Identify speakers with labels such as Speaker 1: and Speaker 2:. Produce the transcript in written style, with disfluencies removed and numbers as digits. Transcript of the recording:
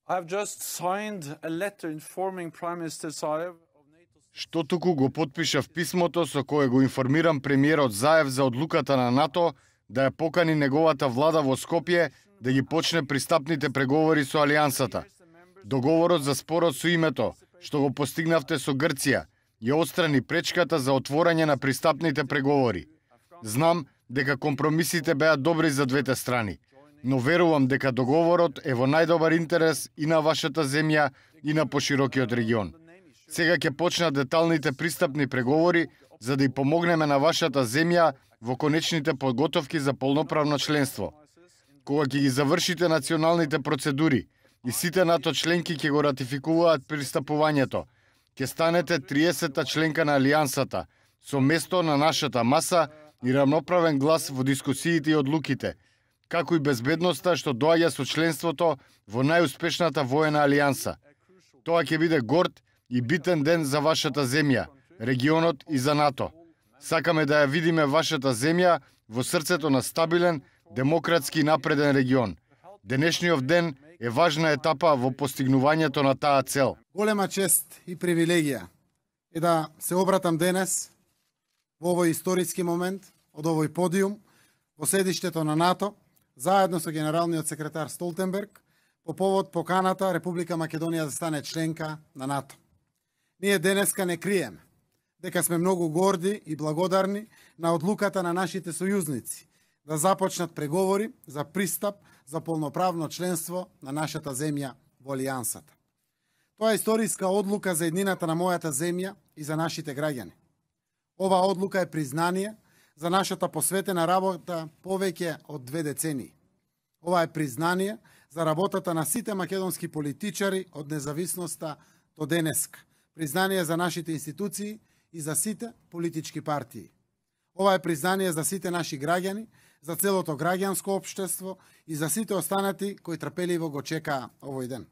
Speaker 1: I've just signed a letter informing Prime Minister Zaev of NATO's...
Speaker 2: Што туку го потпишав писмото со кое го информирам премиерот Заев за одлуката на НАТО да ја покани неговата влада во Скопје да ги почне пристапните преговори со Алијансата. Договорот за спорот со името, што го постигнавте со Грција, ја отстрани пречката за отворање на пристапните преговори. Знам дека компромисите беа добри за двете страни, но верувам дека договорот е во најдобар интерес и на вашата земја и на поширокиот регион. Сега ќе почнат деталните пристапни преговори за да и помогнеме на вашата земја во конечните подготовки за полноправно членство. Кога ќе ги завршите националните процедури и сите НАТО членки ќе го ратификуваат пристапувањето, ќе станете 30-та членка на Алијансата, со место на нашата маса и рамноправен глас во дискусиите и одлуките, како и безбедноста што доаѓа со членството во најуспешната воена алијанса. Тоа ќе биде горд и битен ден за вашата земја, регионот и за НАТО. Сакаме да ја видиме вашата земја во срцето на стабилен, демократски и напреден регион. Денешниот ден е важна етапа во постигнувањето на таа цел.
Speaker 3: Голема чест и привилегија е да се обратам денес во овој историски момент од овој подиум во седиштето на НАТО заедно со генералниот секретар Столтенберг по повод поканата Република Македонија да стане членка на НАТО. Ние денеска не криеме дека сме многу горди и благодарни на одлуката на нашите сојузници да започнат преговори за пристап за полноправно членство на нашата земја во Алијансата. Тоа е историска одлука за еднината на мојата земја и за нашите граѓани. Ова одлука е признание за нашата посветена работа повеќе од 2 децении. Ова е признание за работата на сите македонски политичари од независноста до денеска. Признание за нашите институции и за сите политички партии. Ова е признание за сите наши граѓани, за целото граѓанско општество и за сите останати кои трпеливо го чекаа овој ден.